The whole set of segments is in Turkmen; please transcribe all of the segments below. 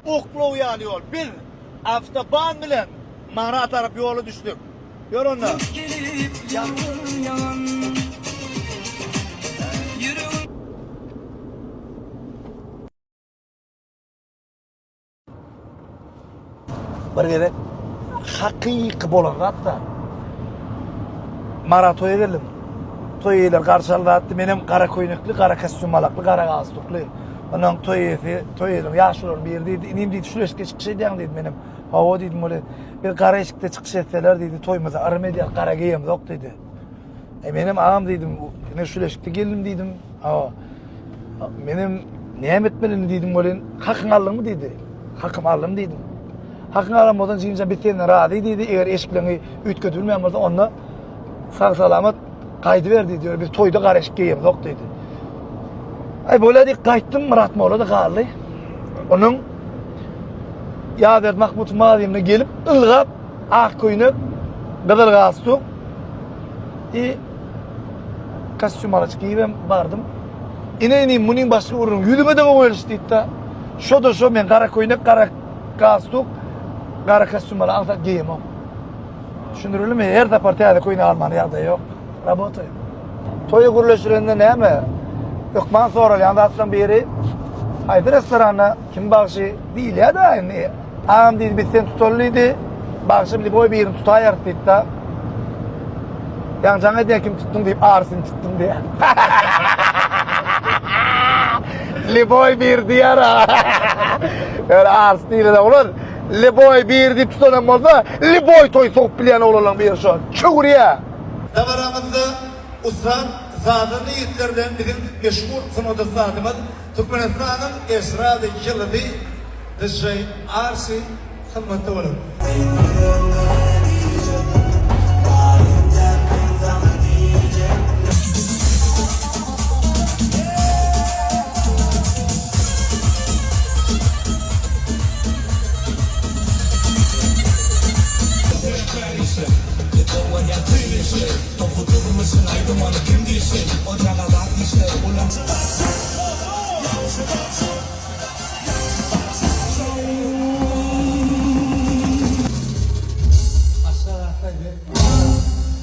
Oklaw ýaly ýol. Biz awtoban bilen Mara tarap ýola düşdük. Ýör onda. Bir gezek hakyky bolan zat-da. Mara toýa geldim. Toý eýeleri garşy aldy atdy. Menem gara köýnekli, gara kostýum malakly, gara galstukly. Ondan toý eýesi, toý eýeleriň ýaşulularyň biri diýdi, inim diýdi, şu eşikde çykyş edýäň diýdi. Menem, hawa diýdim, ol bir gara eşikde çykyş etseler diýdi, toýumyza yrym edýär, gara geýemzok diýdi. E menem agam diýdim, ine şu eşikde geldim diýdim. Hawa. Menem näme etmeli indi diýdim welin, hakyňy aldyňmy diýdi. Hakymy aldym diýdim. Hakyňy alan bolsaň jigimjan biz senden razy diýdi. Eger eşikleňi üýtgedip bilmeýän bolsaň onda sag salamat gaýdyber diýdi. Ýöne biz toýda gara eşik geýemzok diýdi. Aý bolýa diýip gaýtdym, Myrat molla da galdy. Onuň Ýazberdi Mahmutow magazynına gelip ylgap ak köýnek, gyzyl galstuk i kostýum alaç giýibem bardym. Ine inim munyň başga gürrüň ýüzüme-de gowy gelişdi diýdi-de. Şo-da şo men gara köýnek, gara galstuk, gara kostýum ala aňsat geýemok. Düşündirilimi? Her sapar täze köýnek almany ýagdaýy ýok. Rabotaýym. Toýy gürleşdirende näme? Hökman soralýan zatlaryň biri haýsy restoranda kim bagşy diýilýär-de indi. Agam diýdi biz seni tutaly diýdi. Bagşy lýuboý birini tutaýarys diýdi-de. Ýaňy jaň edýär kim tutduň diýip arysyny tutdum diýýär. Lýuboý bir diýýär. Ýöne arysy diýilene oglan lýuboý bir diýip tutanam bolsa, lýuboý toý sogup bilýän oglanlaryň biri şo. Çöwürýär. Dabaramyzda ussat sazanda ýigitler bilen biziň meşhur sungat ussadymyz, Türkmenistanyň estrada ýyldyzy DJ Arsi hyzmatda bolar.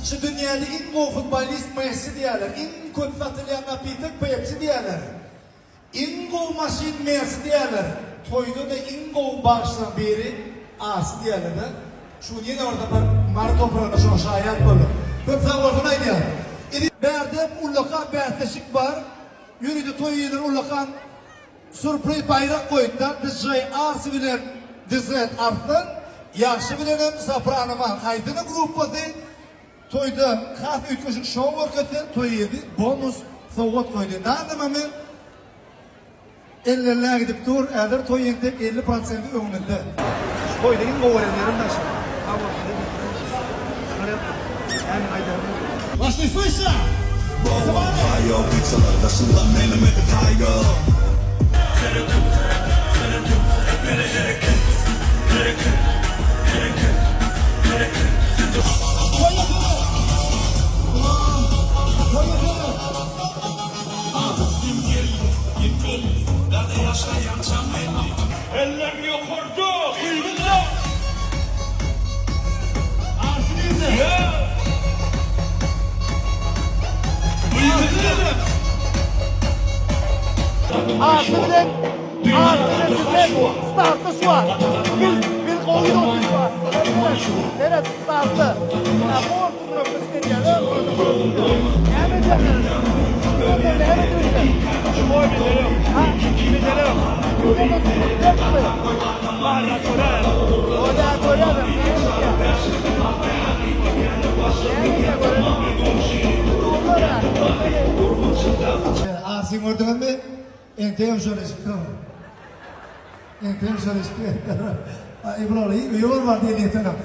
Şu dünýäde iň gowy futbolist Messi diýýärler, iň köp satylýan napitok Pepsi diýýärler. Iň gowy maşyn Mersi diýýärler. Toýda-da iň gowy bagşylaryň biri Arsy diýýärler-de. Şu gün ýene bir sapar Mary topragynda şoňa şaýat bolduk. Köp sag bolsun aýdýan. Indi bärde ullakan bäsleşik bar. Ýörite toý eýeleri ullakan surpriz baýrak goýdy-da. DJ Arsy bilen DZ Arslan, Ýagşy bilenem Sopranoman haýsynyň gruppasy Toýda has üýtgeşik şou görkezse, toý eýesi bonus sowgat goýdy. Dany moment ellerine gidip dur, häzir toý entek 50 prosenti öňümizde. Şu toýda iň gowy gören ýerim daşy. Sag bolsun Näme aýdarym ýok. Başly slyşa! Eller ýokarda, gygyzda! Arsa bilen Arsa bilen Tüfek startda şu an. Biz biz gowy ýol şu an. Seret startda. Ya bu ortada gösterýär. Näme edýärler? Näme edýärler? Ha? Arsyny gördüňizmi? Entegem şol eşikde. Entegem şol eşikde. Aý bular öýe barman diýen ýetenok.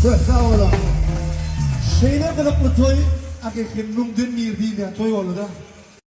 Köp sag boluň. Şeýle gyzykly toý, hakyky müňden bir diýilýän toý boldy-da.